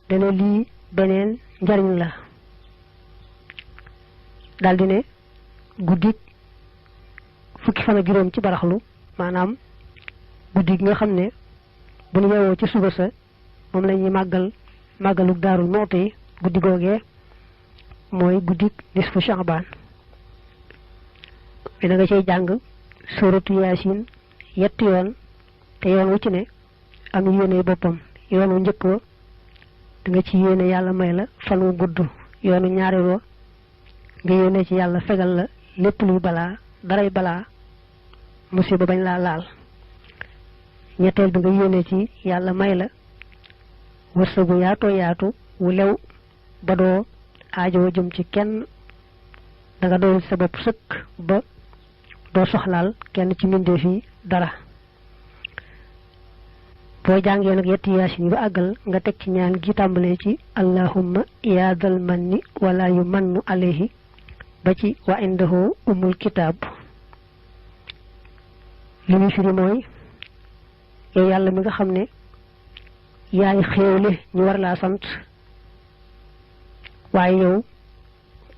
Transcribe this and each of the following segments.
dana lii beneen njariñ la daldi ne guddik fukki fan ak juróom ci baraxlu maanaam guddi gi nga xam ne bu ñu yeewoo ci suba sa moom la ñuy màggalu Daarul Muxti guddi googee mooy guddik nisfu Sha'ban mi na nga cay jàng suratu Yaasin yetti yoon te yoon wu ci ne am yéene boppam yoon wu njëkk wa da nga ci yéene yàlla may la fan wu gudd yoonu ñaareel wa nga yéene ci yàlla fegal la lépp luy balaa daray balaa musiba bañ laa laal ñetteel bi nga yéene ci yàlla may la wërsëgu yaatoo yaatu wu lew ba doo aajoo jëm ci kenn da nga doyul sa bopp sëkk ba doo soxlaal kenn ci mbindeef yi dara boo jàngee nag yetti Yaasin ba àggal nga teg ci ñaan gi tàmbalee ci allahumma yaa dal manni wala yu mannu alayhi ba ci wa indahu umul kitaab li muy firi mooy yow yàlla mi nga xam ne yaay xéewle ñu war laa sant waaye yow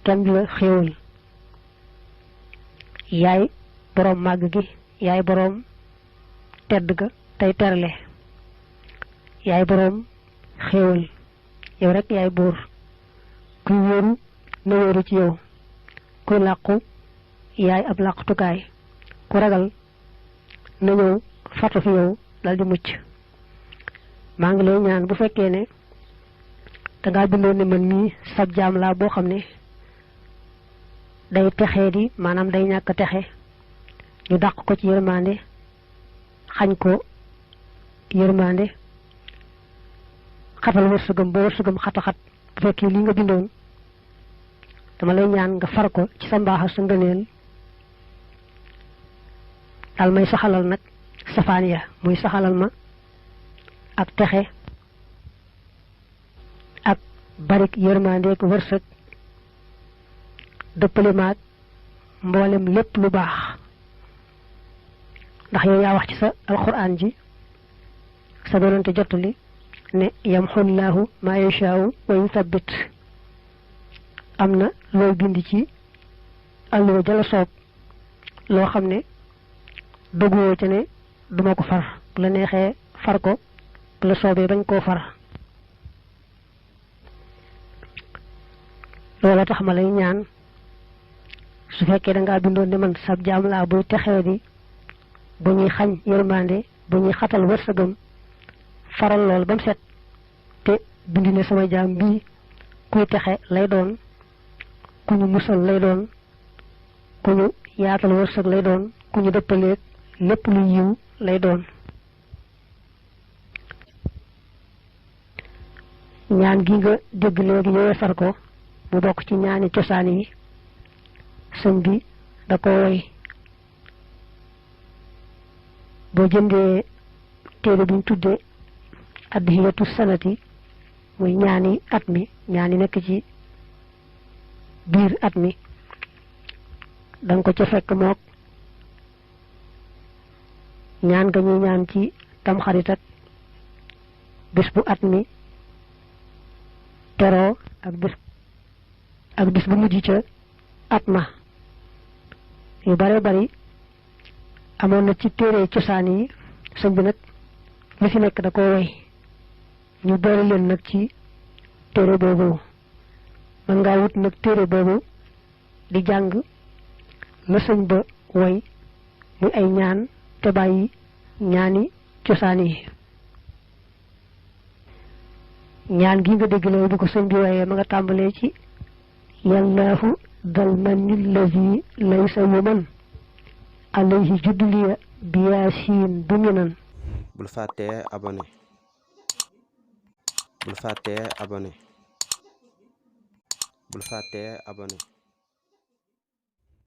kenn du la xéewal yaay boroom màgg gi yaay boroom tedd ga tey terale yaay boroom xéewal yow rek yaay buur kuy wéeru na wéeru ci yow kuy làqu yaay ab làqutukaay ku ragal na ñëw fatu fi yow dal di mucc maa ngi lay ñaan bu fekkee ne dangaa bindoon ne man mii sab jaam laa boo xam ne day texee di maanaam day ñàkk texe ñu dàq ko ci yërmande xañ ko yërmande xatal wërsëgam ba wërsëgam xataxat bu fekkee li nga bindoon dama lay ñaan nga far ko ci sa mbaax sa ngëneel dal may saxalal nag safaan ya muy saxalal ma ak texe ak barik yërmande ko wërsëg dëppale maag mboolem lépp lu baax ndax yow yaa wax ci sa alquran ji sa doonante jottali ne yamxullaahu maa yashaa'u wa yuthabbit am na looy bind ci alluwa jala soob loo xam ne doguwoo ca ne duma ko far bu la neexee far ko bu la soobee bañ koo far loola tax ma lay ñaan su fekkee dangaa bindoon ne man sab jaam laa buy texee di bu ñuy xañ yërmande bu ñuy xatal wërsëgam faral lool ba mu set te bindi ne sama jaam bii kuy texe lay doon ku ñu musal lay doon ku ñu yaatal wërsëg lay doon ku ñu dëppaleeg lépp lu yiw lay doon ñaan gi nga dégg léegi ñëwee far ko mu bokk ci ñaani cosaan yi sëñ bi da ko woy boo jëndee téere bi ñu tudde adhiyatu sanati muy ñaani at mi ñaani nekk ci biir at mi danga ko ca fekk mook ñaan nga ñuy ñaan ci tamxarit ak bis bu at mi teroo ak bis bu mujj ca at ma yu bare bari amoon na ci téere cosaan yi sëñ bi nag li fi nekk da ko woy ñu boole leen nag ci téere boobu mën ngaa wut nag téere boobu di jàng la sëñ ba woy muy ay ñaan te bàyyi ñaani cosaan yi ñaan gi nga dégg la bu ko sëñ bi woyee ma nga tàmbalee ci yallaahu dal manni lazi laysa yuman alayhi judliya bi yaasiin bu minan bul fàttee abonné bul fàttee abonné